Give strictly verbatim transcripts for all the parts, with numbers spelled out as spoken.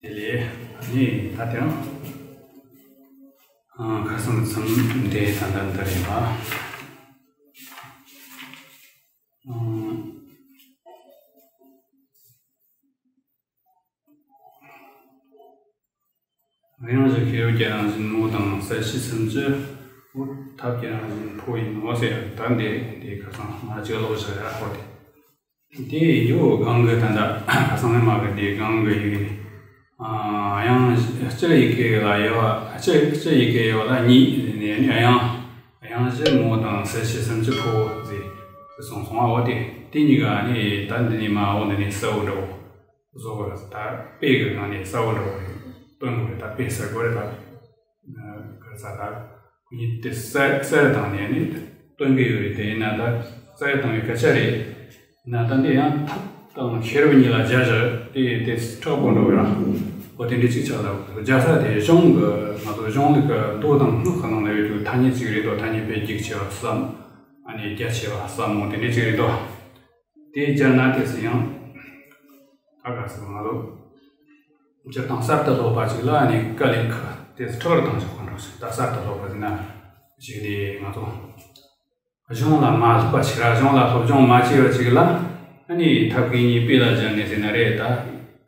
དེ་ལས་ནི་ད་དེ་རང་ཁ་སང་མཚམས་འདི་ད་ལྟ་འདི་རེད་པ། དབྱངས་བཞི་ཤེས་རབ་ཀྱི་རང་བཞིན་མོ་དང་གསལ་བྱེད་སུམ་ཅུ། འོ་ཐབས་ཀྱི་རང་བཞིན་ཕོ་ཡིན་ནོ་ཟེར། ད་འདི་འདི་ཁ་སང་ང་ཅིག་ཀློག་བཞག་ཡ་ཧོ་དེ། དེ་ཡིན་རྒྱུ་གང་གི་ད་ལྟ་ཁ་སང་ནས་མ་གི་དེ་གང་གི་ཡིག་དབྱངས་སྤྱི་ཡི་གེ་ལ་དབྱེ་བ། སྤྱི་སྤྱི་ཡི་གེ་དབྱེ་བ་ལ་གཉིས་ནས་ནི་དབྱངས་དབྱངས་བཞི་མོ་དང་གསལ་བྱེད་སུམ་ཅུ་ཕོ་ཟེར་གསུངས་སོང་བ། འོ་དེ་དེ་གཉིས་ཀ་ནི་ད་འདི་ནས་མ་འོ་འདི་ནས་གསལ་བོ་འདྲ་བོ། བཟོ་བར་ད་དཔེ་གི་ནང་ནས་གསལ་བོ་འདྲ་བོ་རེད། སྟོན་དགོས་རེད། ད་དཔེ་གསལ་དགོས་རེད། ད་ག་ས་ད་ཁོ་གཉིས་དེ་གསལ་གསལ་བཏང་ནས་ནི་སྟོན་གི་ཡོད་རེད། དེ་ཡིན་ན་ད་གསལ་བཏང་བའི་སྐད་ཆ་རེད། ཡིན་ན་ད་འདི་ཡང་ཐབས་དང་ཤེས་རབ་གཉིས་ལ་སྦྱར་བཞག་དེ་དེ་དྲག་པོ་འགྲོ་གི་ར། འོ་དེ་འདྲ་ཅིག་ཆགས་ལ་སྦྱར་ས་དེ་གཞུང་གི་ང་ཚོ་གཞུང་ལུགས་ཀྱི་མདོ་དང་སྔགས་ཀྱི་ནང་ལ་ཡོད་རྒྱུ་ཐ་སྙད་ཅིག་རེད་དོ། ཐ་སྙད་དཔེ་རྒྱུགས་ཆེ་བ་ཟབ་མོ། ཨ་ནི་རྒྱ་ཆེ་བ་ཟབ་མོ་དེ་འདྲ་ཅིག་རེད་དོ། དེའི་སྦྱར་ན་དེ་སུ་ཡང་ད་ག་ཟེར་ང་ཚོ་སྤྱིར་བཏང་གསར་དུ་སློབ་པ་ཅིག་ལ་ནི་དཀའ་ལས་ཁག་དེ་སུ་ཁྲག་རུ་བཏང་ཆོག་ག་འགྲོ་ཞིག་ད་གསར་དུ་སློབ་པ་ཟེར་ན་ཞིག་ནི་ང་ཚོ་གཞུང་ལ་མ་སློབ་པ་ཞིག་ར། གཞུང་ལ་སློབ་སྦྱོང་མ་བྱས་པ་ཅིག་ལ་ཨ་ནི་ཐབས་ཀྱི་གཉིས་དཔེ་ལ་སྦྱར་ནས་ཟེར་ན་རེད། ད་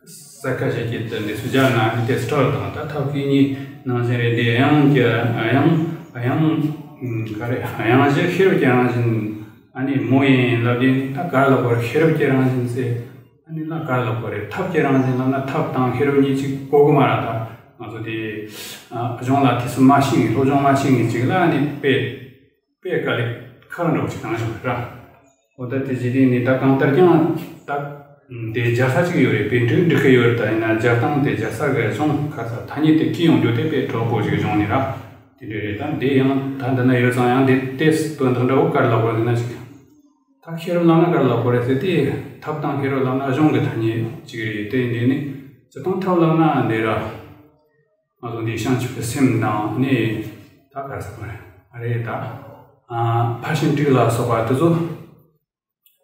ས་ཁ་ཤས་ཀྱིས་དེ་འདི་སུ་སྦྱར་ན་ནི་དེ་སུ་ཁྲག་རུ་བཏང་། ད་ཐབས་ཀྱི་གཉིས་ནང་བཞིན་རེད། དེ་དབྱངས་ཀྱི་དབྱངས་དབྱངས་ག་རེ་དབྱངས་བཞི་ཤེས་རབ་ཀྱི་རང་བཞིན། ཨ་ནི་མོ་ཡིན་ལབ་དུས་ད་ག་རེ་ལབ་དགོས་རེད། ཤེས་རབ་ཀྱི་རང་བཞིན་ཟེར། ཨ་ནི་ལ་ག་རེ་ལབ་དགོས་རེད། ཐབས་ཀྱི་རང་བཞིན་ལབ་ན་ཐབས་དང་ཤེས་རབ་གཉིས་གཅིག་གོ་གི་མ་རེད། ད་ང་ཚོ་དེ་ཨ་གཞུང་ལ་དེ་ཚོ་མ་ཤེས་ངེས། སློབ་སྦྱོང་མ་བྱས་ངེས་ཅིག་ལ་ཨ་ནི་དཔེ་དཔེ་དཀའ་ལས་ཁག་འགྲོ་ཅིག་བཏང་བཞག་ར། འོ་ད་དེ་བྱེད་དུས་ནི་ད་གང་ལྟར་ཀྱང་ད་དེ་སྦྱར་ས་ཅིག་ཡོད་རེད། དཔེ་འབྲུ་འབྲི་གི་ཡོད་རེད། ད་ཡིན་ན་སྦྱར་སྟངས་དེ་སྦྱར་ས་གི་གཞུང་ཁ་ས་ཐ་སྙད་དེ་སྐྱེ་ཡོང་རྒྱུ་དེ་དཔེ་གྲོགས་པོ་ཅིག་གཞུང་ནས་ར། དེ་འདྲ་རེད། ད་འདི་ཡང་ད་འདི་ན་ཡོད་ཙང་ཡང་འདི་དེ་དོན་དག་འདྲ་བོ་ག་རེ་ལབ་དགོས་ཟེར་ན་ཅིག་ད་ཤེས་རབ་ལབ་ན་ག་རེ་ལབ་དགོས་རེད་ཟེར་དུས། ཐབས་དང་ཤེས་རབ་ལབ་ན་གཞུང་གི་ཐ་སྙད་ཅིག་རེད། དེ་འདི་ནི་སྤྱིར་བཏང་ཐབས་ལབ་ན་འདི་ར། ང་ཚོ་འདི་བྱང་ཆུབ་ཀྱི་སེམས་དང་ནི་ད་ག་རེ་ཟེར་དགོས་རེད། ཨ་རེད། ད་ཨ་ཕར་ཕྱིན་དྲུག་ལ་སོགས་པ་དེ་ཚོ་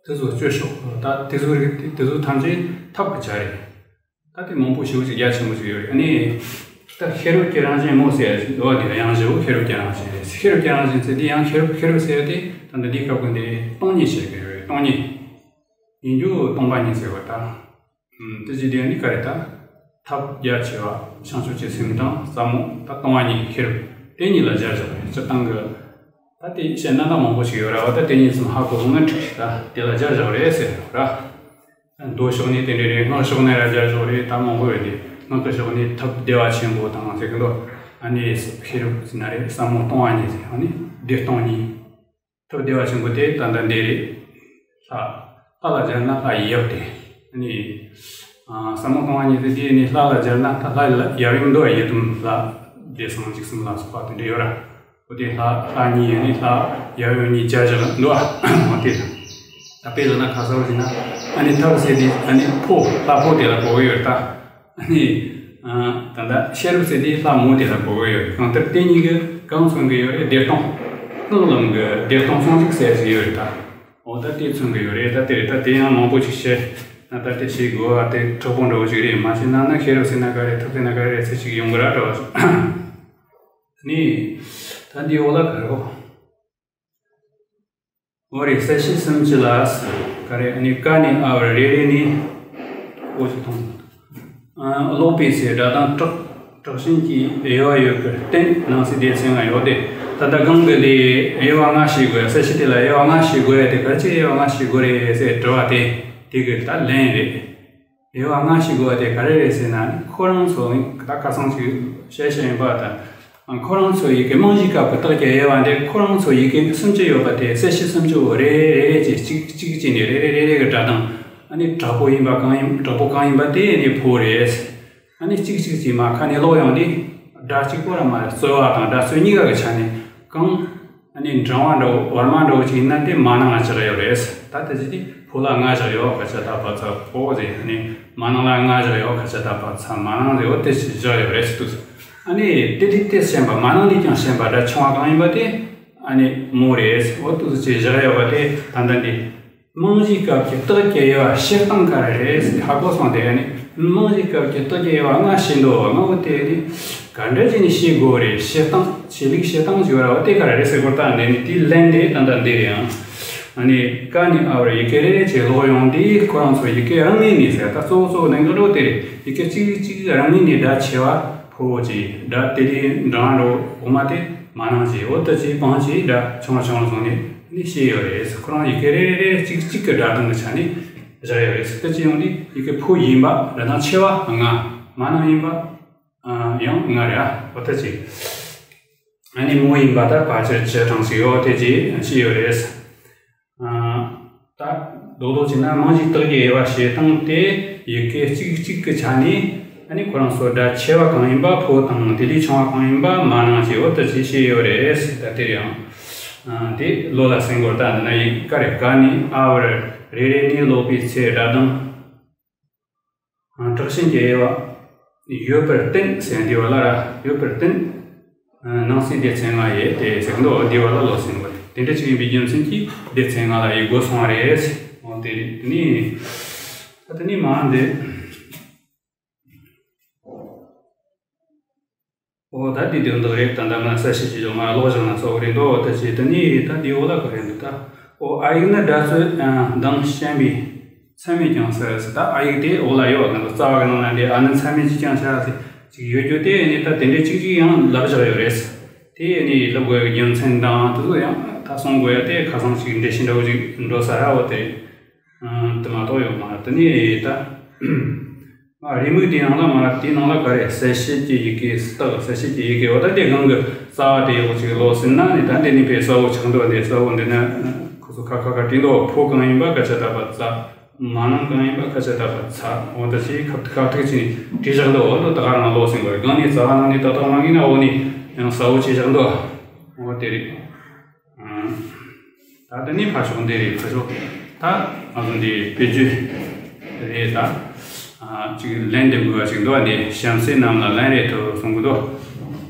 དེ་ཚོ་སྤྱོད་ཕྱོགས། ད་དེ་ཚོ་རིགས་དེ་ཚོ་ཐམས་ཅད་ཐབས་ཀྱི་ཆ་རེད། ད་དེ་མང་པོ་ཞེ་པོ་ཅིག་རྒྱ་ཆེན་པོ་ཞིག་ཡོད་རེད། ཨ་ནི་ད་ཤེས་རབ་ཀྱི་རང་བཞིན་མོ་ཟེར་ཡ་ཞིག་འདུག་བ། དེ་དབྱངས་བཞི་བོ་ཤེས་རབ་ཀྱི་རང་བཞིན་རེད། ཤེས་རབ་ཀྱི་རང་བཞིན་ཟེར་དེ་ཡང་ཤེས་རབ་ཤེས་རབ་ཟེར་ཡ་དེ་ད་འདི་འདིའི་སྐབས་ཀྱི་འདི་སྟོང་ཉིད་ཟེར་གི་རེད། སྟོང་ཉིད་ཡིན་རྒྱུ་སྟོང་པ་ཉིད་ཟེར་བ་ད། ཨུམ། དེ་ཅི་དེ་ནི་ག་རེ་ད། ཐབས་རྒྱ་ཆེ་བ་བྱང་ཆུབ་ཀྱི་སེམས་དང་ཟབ་མོ་ད་སྟོང་པ་ཉིད་ཤེས་རབ་དེ་གཉིས་ལ་སྦྱར་བཞག་རེད། སྤྱིར་བཏང་གི་ད་དེ་བཤད་ན་ད་མང་པོ་ཞིག་ཡོད་ར་བ། ད་དེ་གཉིས་ཙམ་ཧ་གོ་སོང་ན་འགྲིག་ཤག་ད་དེ་ལ་སྦྱར་བཞག་རེད་ཟེར་ར། མདོ་ཕྱོགས་ནས་དེ་འདྲ་རེད། སྔགས་ཕྱོགས་ནས་ར་སྦྱར་བཞག་རེད། ད་མང་པོ་ཡོད་དེ། སྔགས་ཀྱི་ཕྱོགས་ནས་ཐབས་བདེ་བ་ཆེན་པོ་དང་ཟེར་གི་འདུག་ཨ་ནི་ཤེས་རབ་ཟེར་ན་རེད། ཟབ་མོ་སྟོང་པ་ཉིད་ཟེར། ཨ་ནི་བདེ་སྟོང་གཉིས། ཐབས་བདེ་བ་ཆེན་པོ་དེ་ད་ལྟ་འདི་རེད། ལྷ། ལྷ་ལ་སྦྱར་ན་ལྷ་ཡི་ཡབ་དེ། ཨ་ནི། ཨ་ཟབ་མོ་སྟོང་པ་ཉིད་དེ་དེ་ནི་ལྷ་ལ་སྦྱར་ན་ད་ལྷ་ཡི་ཡབ་ཡུམ་མདོ་ཡི་དམ་ལྷ། བདེ་གསང་འཇིགས་གསུམ་ལ་སོགས་པ་དེ་འདྲ་ཡོད་ར། འོ་དེ་ལྷ་ལྷ་གཉིས་ཡོད་ནི་ལྷ་ཡབ་ཡུམ་གཉིས་སྦྱར་བཞག་འདུག་ཨ། འོ་དེ་ད་དཔེ་ལ་ན་ཁ་སར་ཟེར་ན་ཨ་ནི་ཐབས་ཟེར་དེ་ཨ་ནི་ཕོ་ལྷ་ཕོ་དེ་ལ་གོ་གི་ཡོད་ད། ཨ་ནི། ཨ། ད་ལྟ་ཤེས་རབ་ཟེར་དེ་ལྷ་མོ་དེ་ལ་གོ་གི་ཡོད་རེད། གང་ལྟར་དེ་གཉིས་ཀྱི་གང་མཚོན་གི་ཡོད་རེད། བདེ་སྟོང་། སྔགས་ལམ་གྱི་བདེ་སྟོང་ཟུང་འཇུག་ཟེར་ཞིག་ཡོད་རེད་ད། འོ་ད་དེ་མཚོན་གི་ཡོད་རེད། ད་དེ་རེད། ད་དེ་ཡང་མང་པོ་ཞིག་བཤད་ན་ད་དེ་ཞིག་དགོས་པ་དེ་དྲག་པོ་འདྲ་བོ་ཞིག་རེད། མ་བཤད་ན་ན་ཤེས་རབ་ཟེར་ན་ག་རེ་ཐབས་ཟེར་ན་ག་རེ་རེད་ཟེར་ཞིག་ཡོང་གི་ར་འདྲ་བ་ཞིག་ནི། ད་འདི་འོ་ལ་ག་རེ་འོ། འོ་རེད། གསལ་བྱེད་སུམ་ཅུ་ལ་ག་རེ་ནི་ཀ་ནས་ཨ་བར་རེ་རེ་ནས་འོ་ཅིག་མཐོང་། ཨ་ཀློག་པའི་ཚེ་སྒྲ་དང་དྲག་དྲག་ཞན་གྱི་དབྱེ་བ་ཡོད་པར་བརྟེན་ནང་གསེས་སྡེ་ཚན་ལྔ་ཡོད་དེ། ད་ལྟ་གོང་གི་ལས་དབྱེ་བ་ལྔ་ཤེས་དགོས། གསལ་བྱེད་དེ་ལ་དབྱེ་བ་ལྔ་ཤེས་དགོས་ཡ་དེ་ག་ཅི་དབྱེ་བ་ལྔ་ཤེས་དགོས་རེད་ཟེར་དྲི་བ་དེ་དེ་གི་ད་ལན་རེད། དབྱེ་བ་ལྔ་ཤེས་དགོས་པ་དེ་ག་རེ་རེད་ཟེར་ན། ཁོ་རང་ཚོ་ད་ཁ་སང་ཅིག་བཤད་བཤད་ཡིན་པ་དང་། ཁོ་རང་ཚོ་ཡི་གེ་རྨང་གཞིའི་སྐབས་ཀྱི་རྟགས་ཀྱི་དབྱེ་བ་འདི་ཁོ་རང་ཚོ་ཡི་གེ་སུམ་ཅུ་ཡོད་པ་དེ་གསལ་བྱེད་སུམ་ཅུ་བོ་རེ་རེ་རེ་བྱས་གཅིག་གཅིག་བྱས་ནས་རེ་རེ་རེ་རེ་གི་སྒྲ་དང་། ཨ་ནི་དྲག་པོ་ཡིན་པ་གང་ཡིན། དྲག་པོ་གང་ཡིན་པ་དེ་ནི་ཕོ་རེད། ཨ་ནི་གཅིག་གཅིག་བྱས་མ་ཁ་ནས་ཀློག་ཡོང་དུས་སྒྲ་གཅིག་པོ་ར་མ་རེད། རྩོལ་བ་དང་སྒྲ་རྩོལ་གཉིས་ཀ་གི་ཆ་ནས་གང་། ཨ་ནི་འགྲེང་བ་འདྲ་བོ་བར་མ་འདྲ་བོ་ཅིག་ཡིན་ན་དེ་མ་ནང་ལ་བཞག་ཡོད་རེད། ད་དེ་ཅི་དེ་ཕོ་ལ་ལྔ་བཞག་ཡོད། ཁ་ཆ་ད་བ་ཚ་ཕོ་ཟེར། ཨ་ནི་མ་ནང་ལ་ལྔ་བཞག་ཡོད། ཁ་ཆ་ད་བ་ཚ་མ་ནང་ཟེར། འོ་དེ་ཅི་བཞག་ཡོད་རེད་ཟེར་དུས། ཨ་ནི་དེ་དེ་དེ་ཞན་པ་མ་ནང་ལས་ཀྱང་ཞན་པ་སྒྲ་ཆུང་བ་གང་ཡིན་པ་དེ་ཨ་ནི་མོ་རེད། འོ་དེ་ཅི་བཞག་ཡོད་པ་དེ་ད་ལྟ་འདི། རྨང་གཞིའི་སྐབས་ཀྱི་རྟགས་ཀྱི་དབྱེ་བ་བྱེད་སྟངས་ག་རེ་རེད་ཟེར་ཧ་གོ་སོང་། དེ་ནི་རྨང་གཞིའི་སྐབས་ཀྱི་རྟགས་ཀྱི་དབྱེ་བ་ལྔ་བྱེད་འདུག་ལྔ་བོ་དེ་ནི་ག་འདྲ་བྱས་ནས་བྱེད་དགོས་རེད། བྱེད་སྟངས་བྱེད་ལུགས་བྱེད་སྟངས་ཟེར་བ་ར་བ་དེ་ག་རེ་རེད་ཟེར་སྐོར་ད་འདི་ནི་དེའི་ལན་དེ་ད་ལྟ་འདི་རེད་ཨང་། ཨ་ནི་ཀ་ནས་འ་བར་ཡི་གེ་རེ་རེ་བྱས་ཀློག་ཡོང་དུས་ཁོ་རང་ཚོ་ཡི་གེ་རང་ངོས་ནས་ཟེར། ད་གཙོ་བོ་གཙོ་བོ་གནད་འགག་འགྲོ་དེ་རེད། ཡི་གེ་གཅིག་གཅིག་རང་ངོས་ནས་སྒྲ་ཆེ་བ་ཕོ་བོ་བྱས། སྒྲ་དེ་ལས་འབྲིང་བ་འགྲོ་འོག་མ་དེ་མ་ནིང་བྱས། འོ་ད་ཅིག་སྤང་བྱས་སྒྲ་ཆུང་བ་ཆུང་བ་སོང་ནས་ནི་ཤེས་ཡོད་རེད། ཁོ་རང་ཡི་གེ་རེ་རེ་རེ་རེ་གཅིག་གཅིག་གི་སྒྲ་གདངས་ཀྱི་ཆ་ནས་བཞག་ཡོད་རེད། ད་ཅི་ཡོང་དུས་ཡི་གེ་ཕོ་ཡིན་པ་སྒྲ་གདངས་ཆེ་བ་ལྔ། མ་ནིང་ཡིན་པ་ཡང་ལྔ་རེད་ཨ། འོ་ད་ཅིག་ཨ་ནི་མོ་ཡིན་པ་ད་ཕལ་ཆེར་བཅུ་གྲངས་ཤིག་ཡོད་དེ་ཅིག་ཤེས་ཡོད་རེད། ད་རྡོག་རྡོག་བྱས་ན་རྨང་གཞིའི་རྟགས་ཀྱི་དབྱེ་བ་བྱེད་སྟངས་དེ་ཡི་གེ་གཅིག་གཅིག་གི་ཆ་ནས་ཨ་ནི་ཁོ་རང་ཚོ་སྒྲ་ཆེ་བ་གང་ཡིན་པ་ཕོ་དང་དེ་ལས་ཆུང་བ་གང་ཡིན་པ་མ་ནིང་བྱས། འོ་ད་ཅིག་ཤེས་ཡོད་རེད། ད་དེ་ཡང་དེ་བློ་ལ་སེམས་སྐོར་ད་འདི་ན་ཡི་གེ་རེ་ག་ནས་འ་བར་རེ་རེ་ནས་ཀློག་པའི་ཚེ་སྒྲ་གདངས། དྲག་ཞན་གྱི་དབྱེ་བ། ཡོད་པར་བརྟེན་ཟེར་འདི་བ་ལ་ར་ཡོད་པར་བརྟེན། ནང་གསེས་སྡེ་ཚན་ལྔ་ཡོད་དེ་ཟེར་འདུག་འདི་བ་ལ་ལོག་ཟིན་པ་རེད། དེ་འདྲ་ཅིག་ཡིན་པའི་རྒྱུ་མཚན་གྱིས་སྡེ་ཚན་ལྔ་ལ་དབྱེ་དགོས་སོང་བ་རེད། འོ་དེ་རེད། དེ་ནི་ད་དེ་ནི་མ་འདི། འོ་ད་འདི་དོན་དག་རེད། ད་ལྟ་ང་གསལ་བཤད་བྱེད་ཆོག་ང་ཀློག་བཞག་ན་ཚོགས་རེད་འདུག་ད་ཅི་དེ་ནི་ད་འདི་འོ་ལ་ག་རེ་འདུག་ད་འོ་ཨ་ཡིག་ནི་སྒྲ་ཚོད་གདངས་ཞན་པའི་མཚན་མེད་ཀྱང་ཟེར། ད་ཨ་ཡིག་དེ་འོ་ལ་ཡོད་ནི་རྩ་བ་གི་ནང་ན་འདི་ཨ་ནི་མཚན་མེད་ཅིག་ཀྱང་བྱ་ཟེར་ཅིག་ཡོད་རྒྱུ་དེ་ནི་ད་དེ་འདྲའི་ཅིག་ཅིག་ཡང་ལབ་བཞག་ཡོད་རེད། དེ་ནི་ལབ་དགོས་ཡག་རྒྱུ་མཚན་དང་དེ་ཚོ་ཡང་ད་གསུང་དགོས་ཡག་དེ་ཁ་སང་ཅིག་འགྲེལ་བཤད་འདྲ་བོ་ཅིག་འགྲོ་ས་ར་འོ་དེ་དེ་མ་གཏོགས་ཡོད་མ་རེད། དེ་ནི་ད། ང་རེའུ་མིག་དེའི་ནང་ལ་མ་དེའི་ནང་ལ་ག་རེ་གསལ་བཤད་ཀྱི་ཡི་གེ་རྟགས། གསལ་བཤད་ཀྱི་ཡི་གེ་འོ་ད་དེ་སྒང་གི་རྩ་བ་དེ་ཡག་པོ་ཅིག་ཀློག་ཟིན་ན་ནི་ད་འདི་ནི་དཔེ་གསལ་བོ་ཆགས་འདུག་འདི་གསལ་བོ་འདི་ན་ཁོ་ཚོ་ཁ་ཁ་ཁ་བྲིས་འདུག་ཕོ་གང་ཡིན་པ་སྐད་ཆ་བཏགས་པ་ཙ། མ་ནིང་གང་ཡིན་པ་སྐད་ཆ་བཏགས་པ་ཚ། འོ་ད་ཅིག་ཁ་ཁ་ཐུག་ཅིག་བྲིས་བཞག་འདུག་འོ་ད་ད་ག་རང་ཀློག་ཟིན་དགོས་རེད། སྒང་ནས་རྩ་བ་ནང་ནས་ཏག་ཏག་མ་ངེས་ན་འོ་ནི་ཡང་གསལ་བོ་ཆེ་བཞག་འདུག་འོ་དེ་རེད། ད་ལྟ་ནི་ཕར་ཕྱོགས་འདི་རེད། ཕར་ཕྱོགས་ད་ང་ཚོ་འདི་དཔེ་བརྗོད་རེད། ད་ཅིག་ལན་འདེབས་དགོས་པ་ཅིག་འདུག་འདི་གཤམ་གསལ་རྣམས་ལ་ལན་རེ་ཐོབ་གསུང་གི་འདུག་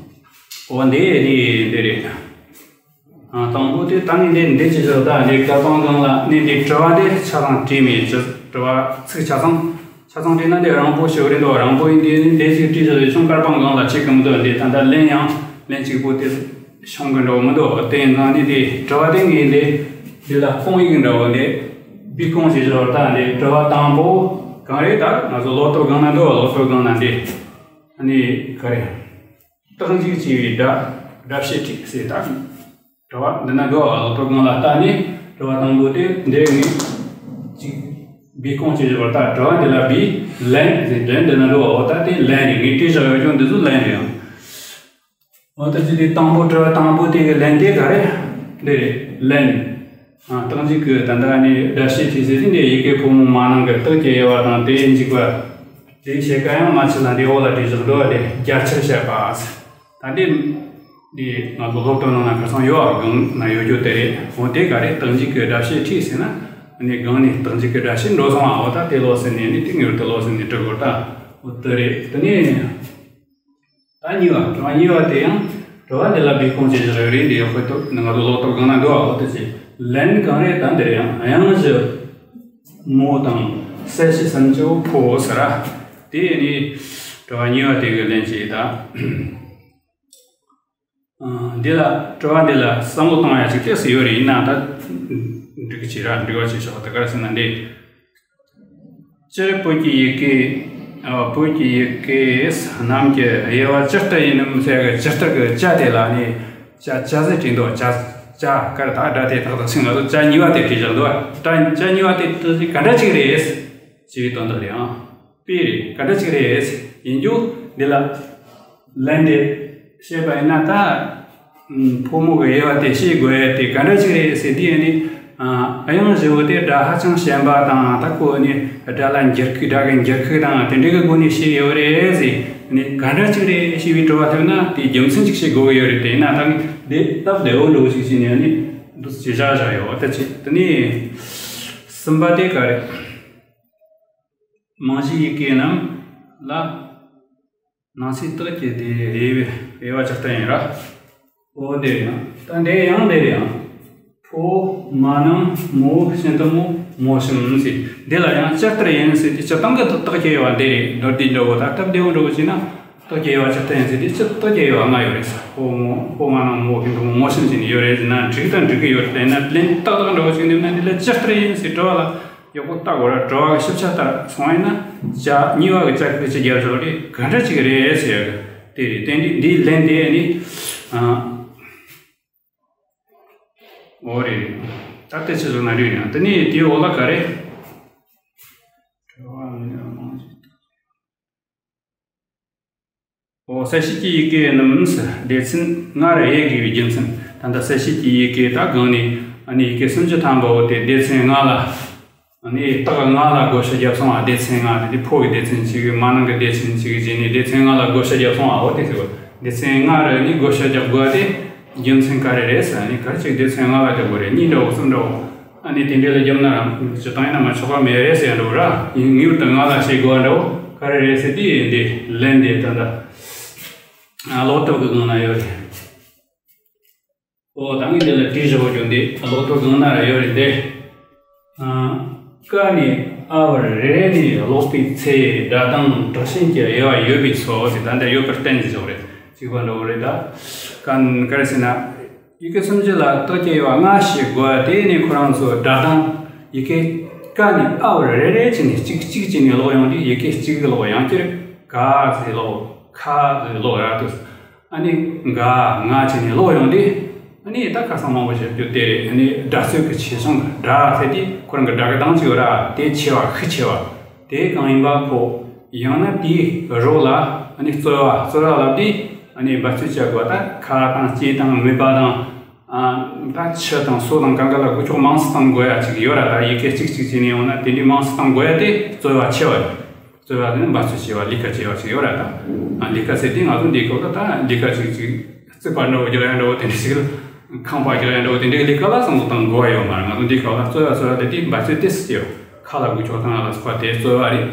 འོ་འདི་ནི་འདི་རེད། དང་པོ་དེ་ད་ནི་འདི་འདི་ཅི་ཞིག་ད་འདི་བཀའ་དཔང་སྒང་ལ་ནི་འདི་དྲི་བ་འདི་ཆ་ཚང་བྲིས་མེད་ཅི་དྲི་བ་ཚིག་ཆ་ཚང་། ཆ་ཚང་བྲིས་ན་འདི་རིང་པོ་ཞིག་རེད་འདུག་རིང་པོ་ཡིན་དུས་འདི་ཞིག་བྲིས་བཞག་ཡོད་ཤོང་བཀའ་དཔང་སྒང་ལ་ཆེ་གི་མི་འདུག་འདི་ད་ལྟ་ལན་ཡང་ལན་གཅིག་པོ་དེ་ཤོང་གི་འདྲ་བོ་མི་འདུག་དེ་ཡིན་ཙང་ནི་དེ་དྲི་བ་དེ་ངས་འདི་འདི་ལ་སྐུང་ཡིག་འདྲ་བོ་འདི་བི་སྐུང་བྱེད་ཞོར་ད་འདི་དྲི་བ་དང་པོ་གང་རེད། ད་ང་ཚོ་ལོ་ཐོ་སྒང་ན་འདུག་ལོ་ཐོ་སྒང་ན་འདི་ནི་ག་རེ་རྟགས་འཇུག་བྱས་པའི་སྒྲ་སྒྲ་བཤད་ཁྲིད་ཟེར་ད། དྲི་བ་འདི་ན་འདུག་ཨ་ལོ་ཐོ་སྒང་ལ་ལྟ་ནས་དྲི་བ་དང་པོ་དེ་འདི་ངས་ཅིག་བི་སྐུང་བྱེད་ཞོར་ད་དྲི་བ་འདི་ལ་བི་ལན་ཟེར་ལན་འདི་ན་འདུག་འོ་ད་དེ་ལན་རེད། ངས་བྲིས་བཞག་ཡོད་ཀྱང་འདི་ཚོ་ལན་རེད་ཨང་། འོ་ད་ཅི་དེ་དང་པོ་དྲི་བ་དང་པོ་དེ་གི་ལན་དེ་ག་རེ་འདི་རེད་ལན། རྟགས་འཇུག་གི་ད་ལྟ་ནི་སྒྲ་བཤད་ཁྲིད་ཟེར་དུས་འདི་ཡི་གེ་ཕོ་མོ་མ་ནིང་གི་རྟགས་ཀྱི་དབྱེ་བ་དང་དེའི་འཇུག་པ་དེའི་བྱེད་ཀ་ཡང་མ་ཕྱི་ལ་འདི་འོག་ལ་བྲིས་བཞག་འདུག་བ་དེ་རྒྱ་ཆེར་བཤད་པ། ད་འདི་འདི་ང་ཚོ་སློབ་གྲྭ་ནང་ན་ཁ་སང་ཡོད་ཨ་སྒང་ན་ཡོད་རྒྱུ་དེ་རེད། འོ་དེ་ག་རེ་རྟགས་འཇུག་གི་སྒྲ་བཤད་ཁྲིད་ཟེར་ན་ནི་སྒང་ནས་རྟགས་འཇུག་གི་སྒྲ་བཤད་འགྲོ་སོང་ཨ། འོ་ད་དེ་ལོག་ཟེར་ནས་ནི་དེ་ངེས་པར་དུ་ལོག་ཟེར་ནས་འབྲི་དགོས་ད། འོ་དེ་རེད། དེ་ནས་ད་གཉིས་པ་དྲི་བ་གཉིས་པ་དེ་ཡང་དྲི་བ་འདི་ལ་བི་སྐུང་བྱེད་ཞོར་རེད། འདི་ཡག་པོ་ཐུབ་ནི་ང་ཚོ་ལོ་ཐོ་སྒང་ན་འདུག་ཨ། འོ་དེ་ཅི་ལན་གང་རེད། ད་འདིར་ཡང་དབྱངས་བཞི་མོ་དང་གསལ་བྱེད་སུམ་ཅུ་ཕོ་ཟེར་ར། དེ་ནི་དྲི་བ་གཉིས་པ་དེ་གི་ལན་ཅིག་ད། འདི་ལ་དྲི་བ་འདི་ལ་བསམ་བློ་གཏོང་ཡ་ཅིག་ཏོག་ཙམ་ཡོད་རེད། ཡིན་ན་ད་འགྲིག་གི་བྱེད་ར་འགྲིག་པ་བྱེད་ཆོག་ད་ག་རེ་ཟེར་ན་འདི། སྤྱིར་བོད་ཀྱི་ཡི་གེ་ཨ་བོད་ཀྱི་ཡི་གེ་རྣམས་ཀྱི་དབྱེ་བ་ཇི་ལྟར་ཡིན་ནམ་ཟེར་གི་ཇི་ལྟར་གི་ཇ་དེ་ལ་ནི་ཇ་ཇ་ཟེར་བྲིས་འདུག་ཇ་ཇ་གར་ད་སྒྲ་དེ་ཏག་ཏག་ཕྱིན་ང་ཚོ་ཇ་གཉིས་པ་དེ་བྲིས་བཞག་འདུག་ད་ཇ་གཉིས་པ་དེ་ཏག་ཏག་ག་འདྲ་ཅིག་རེད་ཅེས་པའི་དོན་དག་རེད་ཨང་། དཔེ་རེད། ག་འདྲ་ཅིག་རེད། ཡིན་རྒྱུ་འདི་ལ་ལན་དེ་བཤད་པ་ཡིན་ན་ད་ཕོ་མོ་གི་དབྱེ་བ་དེ་ཤེས་དགོས་ཡ་དེ་ག་འདྲ་ཅིག་རེད་ཟེར་དུས་ཡིན་ནི་དབྱངས་བཞི་བོ་དེ་སྒྲ་ཧ་ཅང་ཞན་པ་དང་ད་ཁོ་ནི་སྒྲ་ལ་འགྱུར་ཁུག་སྒྲ་གི་འགྱུར་ཁུག་དང་དེ་འདྲ་གི་སྒོ་ནས་ཤེས་ཡོད་རེད་ཟེར་ནི་ག་འདྲ་ཅིག་རེད་ཞེས་པའི་དྲི་བ་ཐོན་ན་དེའི་རྒྱུ་མཚན་ཅིག་ཤེས་དགོས་ཀྱི་ཡོད་རེད། དེ་ཡིན་ན་ད་འདི་སྟབས་བདེ་བོ་འདྲ་བོ་ཞིག་བྱས་ནས་ནི་འདུག་ཅེས་བཞག་བཞག་ཡོད་ད་ཅི་དེ་ནི་གསུམ་པ་དེ་ག་རེད། རྨང་གཞིའི་ཡི་གེ་རྣམས་ལ། ནང་གསེས་རྟགས་ཀྱི་དེ་དབྱེ་བ་དབྱེ་བ་ཇི་ལྟར་ཡིན་ར། འོ་འདིར་ཡང་ད་འདིར་ཡང་འདིར་ཡང་། ཕོ་མ་ནིང་མོ་ཤིན་ཏུ་མོ་ མོ་གཤམ་ཟེར། འདི་ལ་ཡང་ལྕགས་རྟར་ཡིན་ཟེར་དེ་སྤྱིར་བཏང་གི་རྟགས་ཀྱི་དབྱེ་བ་འདི་རེད། མདོར་བསྡུས་འདྲ་བོ་དང་སྟབས་བདེ་བོ་འདྲ་བོ་བྱས་ན། རྟགས་ཀྱི་དབྱེ་བ་ལྕགས་རྟར་ཡིན་ཟེར་དེ་སྤྱིར་རྟགས་ཀྱི་དབྱེ་བ་ལྔ་ཡོད་རེད་ཟེར། ཕོ་མོ་ཕོ་མ་ནང་མོ་ཧིན་དུ་མོ་མོ་གཤམ་བྱས་ནས་ཡོད་རེད་ཟེར་ན་འགྲིག་དང་འགྲིག་གི་ཡོད་རེད། ཡིན་ན་ལན་ཏག་ཏག་འདྲ་བོ་ཞིག་འདེབས་ན་འདི་ལ་ལྕགས་རྟར་ཡིན་ཟེར་དྲི་བ་ལ་ཡག་པོ་ལྟ་དགོས་ར། དྲི་བ་གི་ཞིབ་ཆ་ལྟར་སོང་བ་ཡིན་ན་ལྕགས་གཉིས་པ་གི་ལྕགས་གི་ཅི་རྒྱབ་ཆོག་རེད། ག་འདྲ་ཅིག་རེད་ཟེར་ཡ་གི་དེ་རེད། དེ་འདི་འདིའི་ལན་དེ་ནི་ཨ། འོ་རེད། ད་ལྟ་ཆི་ཟིག་ན་རེད་ཡང་དེ་ནས་དེའི་འོག་ལ་ག་རེ། འོ་གསལ་བྱེད་ཀྱི་ཡི་གེ་རྣམས་སྡེ་ཚན་ལྔར་དབྱེ་དགོས་པའི་རྒྱུ་མཚན། ད་ལྟ་གསལ་བྱེད་ཀྱི་ཡི་གེ་ད་གང་ནས་ཨ་ནི་ཡི་གེ་སུམ་ཅུ་ཐམ་པ་བོ་དེ་སྡེ་ཚན་ལྔ་ལ། ཨ་ནི་རྟགས་ལྔ་ལ་བགོ་བཤའ་བརྒྱབ་སོང་བ། སྡེ་ཚན་ལྔ་དེ་དེ་ཕོ་གི་སྡེ་ཚན་གཅིག་གི་མ་ནང་གི་སྡེ་ཚན་གཅིག་གི་བྱས་ནས་སྡེ་ཚན་ལྔ་ལ་བགོ་བཤའ་བརྒྱབ་སོང་བ། འོ་དེ་ཟེར་བ། སྡེ་ཚན་ལྔ་རེ་ནི་བགོ་བཤའ་རྒྱག་དགོས་པ་དེ་རྒྱུ་མཚན་ག་རེ་རེད་ཟེར་ན། ཨ་ནི་ག་རེ་ཅིག་སྡེ་ཚན་ལྔ་ལ་རྒྱག་དགོས་རེད། གཉིས་འདྲ་བོ་གསུམ་འདྲ་བོ། ཨ་ནི་དེ་འདྲས་ལ་བརྒྱབ་ན་རང་སྤྱིར་བཏང་ཡིན་ན་མ་ཆོག་པ་མེད་རེད་ཟེར་འདྲ་བོ་ར། ཡིན་ངེས་པར་དུ་ལྔ་ལ་བྱེད་དགོས་པ་འདྲ་བོ་ག་རེ་རེད་ཟེར་དུས་འདི་ལན་འདི་ད་ལྟ་ཨ་ཀློག་ཐབས་ཀྱི་སྒང་ན་ཡོད་རེད། ཨོ་ད་ངས་འདི་ལ་བྲིས་བཞག་རྒྱུ་འདི་ཀློག་ཐབས་སྒང་ན་ར་ཡོད་རེད་འདི། ཨ། ཀ་ནས་ཨ་བར་རེ་རེ་ནས་ཀློག་པའི་ཚེ་སྒྲ་གདངས་དྲག་ཞན་གྱི་དབྱེ་བ་ཡོད་པས་སོ་ཟེར། ད་འདི་ཡོད་པར་བསྟན་ནས་བཞག་རེད། གཅིག་པ་འདྲ་བོ་རེད་ད། ཀ་ག་རེ་ཟེར་ན། ཡི་གེ་སུམ་ཅུ་ལ་རྟགས་ཀྱི་དབྱེ་བ་ལྔ་ཞིག་དགོས། དེ་ནི་ཁོ་རང་ཚོ་སྒྲ་གདངས་ཡི་གེ་ཀ་ནས་ཨ་བར་རེ་རེ་བྱས་ནས་གཅིག་གཅིག་བྱས་ནས་ཀློག་ཡོང་དུས་ཡི་གེ་གཅིག་གི་ཀློག་ཡང་བསྐྱར་ག་ཟེར་ཀློག་ཁ་ཟེར་ཀློག་ར་འདུག་ཨ་ནི་ག་ང་བྱས་ནས་ཀློག་ཡོང་དུས། ཨ་ནི་ད་ཁ་སང་མང་པོ་བཤད་རྒྱུ་དེ་རེད། ཨ་ནི་སྒྲ་ཚོད་ཀྱི་ཆེ་ཆུང་དང་སྒྲ་ཟེར་དུས་ཁོ་རང་གི་སྒྲ་གི་གདངས་གཅིག་ཡོད་ར། དེ་ཆེ་བ་ཤུགས་ཆེ་བ། དེ་གང་ཡིན་པ་ཕོ། ཡང་ན་དེའི་རོ་ལ་ཨ་ནི་རྩོལ་བ། རྩོལ་བ་ལབ་དུས་ཨ་ནི་འབད་རྩོལ་བྱ་དགོས། ད་ཁ་དང་ལྕེ་དང་མིད་པ་དང་། ཨ། ད་ཆུ་དང་སོ་དང་གང་ག་ལ་འགུལ་ཕྱོགས་མང་སུ་གཏང་དགོས་ཡ་ཅིག་ཡོད་ར། ད་ཡི་གེ་གཅིག་གཅིག་བྱས་ནས་ཡོང་ན་དེ་འདྲའི་མང་སུ་གཏང་དགོས་ཡ་དེ་རྩོལ་བ་ཆེ་བ་རེད། རྩོལ་བ་དེ་ནི་འབད་རྩོལ་བྱས་པ་ལས་ཀ་བྱས་པ་ཞིག་ཡོད་ར། ད་ལས་ཀ་ཟེར་དུས་ང་ཚོ་འདིའི་སྐབས་ལ་ད་ལས་ཀ་ཅིག་ཅིག་རྩིག་པ་འདྲ་བོ་རྒྱག་ཡ་འདྲ་བོ་དེ་འདྲ་ཞིག་ལ་ཁང་པ་རྒྱག་ཡ་འདྲ་བོ་དེ་འདྲའི་ལས་ཀ་ལ་བསམ་བློ་བཏང་དགོས་པ་ཡོད་མ་རེད། ང་ཚོ་འདིའི་སྐབས་ལ་རྩོལ་བ་རྩོལ་བ་དེ་དུས་འབད་རྩོལ་ཏོག་ཙམ་བྱས་པ། ཁ་ལ་འགུལ་ཕྱོགས་བཏང་ཡ་ལ་སོགས་པ་དེ་རྩོལ་བ་རེད།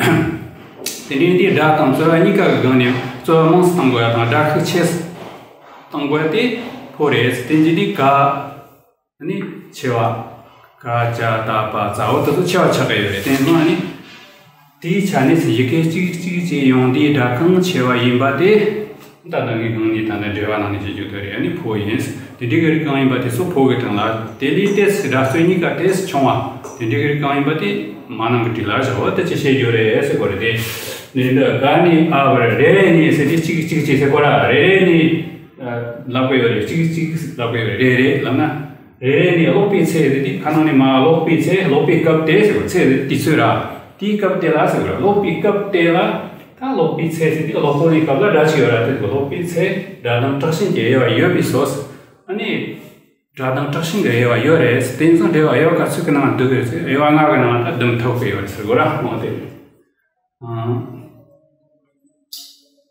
དེ་འདྲའི་འདིའི་སྒྲ་དང་རྩོལ་བ་གཉིས་ཀ་གི་སྒང་ནས་རྩོལ་བ་མང་སུ་གཏང་དགོས་ཡ་དང་སྒྲ་ཤུགས་ཆེ་སུ་གཏང་དགོས་ཡ་དེ་ཕོ་རེད། དེ་འདྲའི་འདི་ག་ནི་ཆེ་བ། ཀ་ཅ་ཏ་པ་ཙ་འོ་དེ་ཚོ་ཆེ་བ་ཆགས་ཀྱི་ཡོད་རེད། དེ་སྔོན་ནི་དེའི་ཆ་ནས་ཡི་གེ་གཅིག་གཅིག་བྱས་ཡོང་དུས་སྒྲ་གང་ཆེ་བ་ཡིན་པ་དེ། ད་ལྟ་ངས་གང་ནས་ད་ལྟ་འགྲེལ་བ་ནང་ནས་བྱེད་རྒྱུ་དེ་རེད། ཨ་ནི་ཕོ་ཡིན། དེ་འདྲའི་གི་རིགས་གང་ཡིན་པ་དེ་ཚོ་ཕོ་གི་སྟེང་ལ། དེ་ལས་ཏོག་ཙམ་སྒྲ་རྩོལ་གཉིས་ཀ་ཏོག་ཙམ་ཆུང་བ། དེ་འདྲའི་གི་རིགས་གང་ཡིན་པ་དེ་མ་ནང་གི་སྒྲིག་ལ་བཞག་འོ་དེ་ཅི་བྱེད་རྒྱུ་རེད་ཟེར་གོ་རེད་དེ། ནི་འདི་ག་ནས་ཨ་བར་རེ་རེ་ནས་ཟེར་དུས་གཅིག་གཅིག་བྱས་ཟེར་གོ་ར། རེ་རེ་ནས་ལབ་དགོས་ཡོད་རེད། གཅིག་གཅིག་ལབ་དགོས་ཡོད་རེད། རེ་རེ་ལབ་ན། རེ་རེ་ནས་ཀློག་པའི་ཚེ་ཟེར་དུས་ཁ་ནང་ནས་མར་ཀློག་པའི་ཚེ། ཀློག་པའི་སྐབས་དེ་ཟེར་བ། ཚེ་ཟེར་དུས་ཚོད་ར། དེའི་སྐབས་དེ་ལ་ཟེར་བ། ཀློག་པའི་སྐབས་དེ་ལ། ད་ཀློག་པའི་ཚེ་ཟེར་དུས་ཀློག་གོ་ནི་སྐབས་ལ་སྒྲ་ཅིག་ཡོད་ར། དེ་ཀློག་པའི་ཚེ་སྒྲ་གདངས་དྲག་ཞན་གྱི་དབྱེ་བ་ཡོད་པས་སོ། ཨ་ནི། སྒྲ་གདངས་དྲག་ཞན་གྱི་དབྱེ་བ་ཡོད་རེད། དེ་ཚོ་འགྲེལ་བ་དབྱེ་བ་ག་ཚོད་ཀྱི་ནང་འདུ་གི་རེད་ཟེར། དབྱེ་བ་ལྔ་གི་ནང་ད་བསྡུམ་ཐུབ་ཀྱི་ཡོད་རེད་ཟེར་གོ་ར། འོ་དེ། ཨང་།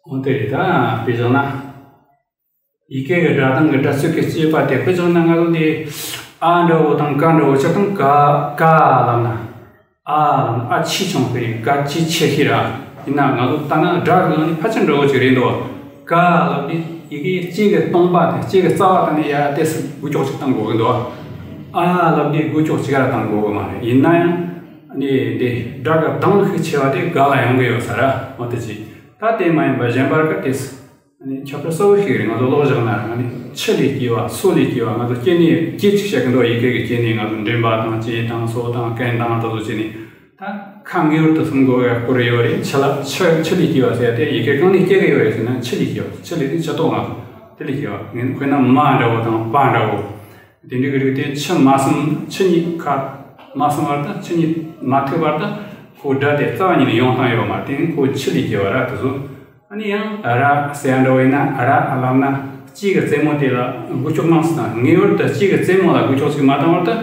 འོ་དེ་རེད། ད་དཔེ་བཞག་ན། ཡི་གེ་གི་སྒྲ་གདངས་ཀྱི་སྒྲ་ཚོད་ཀྱི་སྐྱེས་པ་དེ། དཔེ་བཞག་ན་ང་ཚོ་འདི་ཨ་འདྲ་བོ་དང་ཀ་འདྲ་བོ། སྤྱིར་བཏང་ཀ་ཀ་ལབ་ན། ཨ་ལབ་ན་ཨ་ཆེས་ཆུང་ཤོས་རེད། ཀ་ཆེས་ཆེ་ཤོས་ར། ཡིན་ན་ང་ཚོ་ལྟ་ན་སྒྲ་གི་ནང་ནས་ཕལ་ཆེར་འདྲ་བོ་ཅིག་རེད་འདུག་ཀ་ལབ་དུས་ཡི་གེ་གཅིག་གི་སྟོང་པ་དང་གཅིག་གི་རྩ་བ་དང་ནི་ཡ་ཏོག་ཙམ་འགུལ་ཕྱོགས་ཅིག་གཏང་དགོས་ཀྱི་འདུག་ཨ་ལབ་དུས་འགུལ་ཕྱོགས་ཅིག་ར་གཏང་དགོས་ཀྱི་མ་རེད། ཡིན་ན་ཡང་ནི་འདི་སྒྲ་གི་གདངས་ཤུགས་ཆེ་བ་དེ་ག་ལ་ཡོང་གི་ཡོད་ས་ར། འོ་དེ་ཅིག་ད་དེ་མ་ཡིན་པ་གཞན་པར་ག་ཏོག་ཙམ། ཨ་ནི་ཁྱད་པར་གསལ་བོ་ཞིག་རེད། ང་ཚོ་ཀློག་བཞག་ན་ཨ་ནི་ཆུ་ལས་སྐྱེ་བ། སོ་ལས་སྐྱེ་བ། ང་ཚོ་སྐྱེ་གནས་སྐྱེ་གཅིག་བཤད་ཀྱི་འདུག་ཡི་གེ་གི་སྐྱེ་གནས་ང་ཚོ་འདྲེན་པ་དང་ལྕེ་དང་སོ་དང་རྐན་དང་དེ་ཚོ་བྱས་ནས། ད་ཁ་ངེས་པར་དུ་གསུང་དགོས་པའི་སྐོར་ཡོད་རེད། ཆུ་ལ་ཆུ་ཆུ་ལས་སྐྱེ་བ་ཟེར་ཏེ་ཡི་གེ་གང་ནས་སྐྱེ་གི་ཡོད་རེད་ཟེར་ན་ཆུ་ལས་སྐྱེ་བ། ཆུ་ལས་དེ་ཆུ་ཏོག་ང་ཚོ་དེ་ལས་སྐྱེ་བ། ངས་དཔེར་ན་མ་འདྲ་བོ་དང་པ་འདྲ་བོ། དེ་འདྲའི་གི་རིགས་དེ་ཆུ་མ་ཟིན། ཆུ་གཉིས་ཁ་མ་ཟིན་བར་དུ། ཆུ་གཉིས་མ་ཐུག་བར་དུ་ཁོ་སྒྲ་དེ་རྩ་བ་ཉིད་ནས་ཡོང་སྟངས་ཡོད་མ་རེད། དེ་ནི་ཁོ་ཆུ་ལས་སྐྱེ་བ་ར་དེ་ཚོ། ཨ་ནི་ཡང་ར་ཟེར་ཡ་འདྲ་བོ་ཡིན་ན། ར་ལབ་ན་ལྕེ་གི་རྩེ་མོ་དེ་ལ་འགུལ་ཕྱོགས་མང་སུ་བཏང་། ངེས་པར་དུ་ལྕེ་གི་རྩེ་མོ་ལ་འགུལ་ཕྱོགས་ཅིག་མ་བཏང་བར་དུ།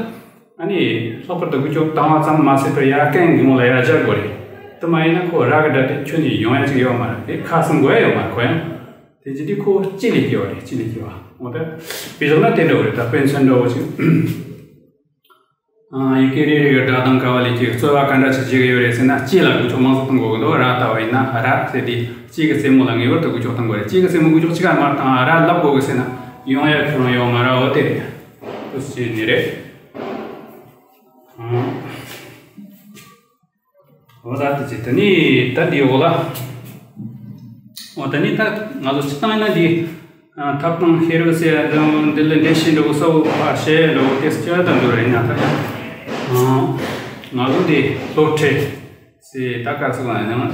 ཨ་ནི་ལྷག་པར་དུ་འགུལ་ཕྱོགས་བཏང་བ་ཙམ་མ་ཟད་པར་ཡར་རྐན་གྱི་ངོ་ལ་ཡར་སྦྱར་དགོས་རེད། དེ་མ་ཡིན་ན་ཁོ་ར་གི་སྒྲ་དེ་ཁྱོན་ནས་ཡོང་ཡ་ཅིག་ཡོད་མ་རེད། དེ་ཁ་ཟུམ་དགོས་ཡ་ཡོད་མ་རེད། ཁོ་ཡང་དེ་ཅི་དེ་ཁོ་ལྕེ་ལས་སྐྱེ་བ་རེད། ལྕེ་ལས་སྐྱེ་བ། འོ་ད་དཔེ་བཞག་ན་དེ་འདྲ་བོ་རེད། ད་དཔེ་མཚོན་འདྲ་བོ་ཅིག་ཨ། ཡི་གེ་རེ་རེ་གི་སྒྲ་གདངས་ག་བ་ལས་སྐྱེ། རྩོལ་བ་ག་འདྲ་ཅིག་བྱེད་ཀྱི་ཡོད་རེད་ཟེར་ན། ལྕེ་ལ་འགུལ་ཕྱོགས་མང་སུ་གཏོང་དགོས་ཀྱི་འདུག་ར་ལྟ་བ་ཡིན་ན་ར་ཟེར་དུས་ལྕེ་གི་རྩེ་མོ་ལ་ངེས་པར་དུ་འགུལ་ཕྱོགས་གཏོང་དགོས་རེད། ལྕེ་གི་རྩེ་མོ་འགུལ་ཕྱོགས་ཅི་ག་མར་བཏང་ར་ལབ་དགོས་ཀྱི་ཟེར་ན་ཡོང་ཡ་ཁྱོན་ཡོད་མ་ར། འོ་དེ་རེད། འདུག་སེ་བྱས་ནི་རེད། ཨང་། འོ་ད་དེ་ཅི་དེ་ནི་ད་འདི་འོ་ལ། འོ་ད་ནི་ད་ང་ཚོ་སྤྱིར་བཏང་ཡིན་ན་འདི། ཨ། ཐབས་དང་ཤེས་རབ་ཟེར་ཡ་འདི་ལ་འགྲེལ་བཤད་འདྲ་བོ་གསལ་པོ་ཕར་བཤད་འདྲ་བོ་དེ་སྐྱོ་བ་དང་འདུག་རེད་ན་ད། ཨ། ང་ཚོ་འདི་སློབ་ཁྲིད་ཟེར་ད་ག་ཚོད་ལ་ཡང་། ཨ།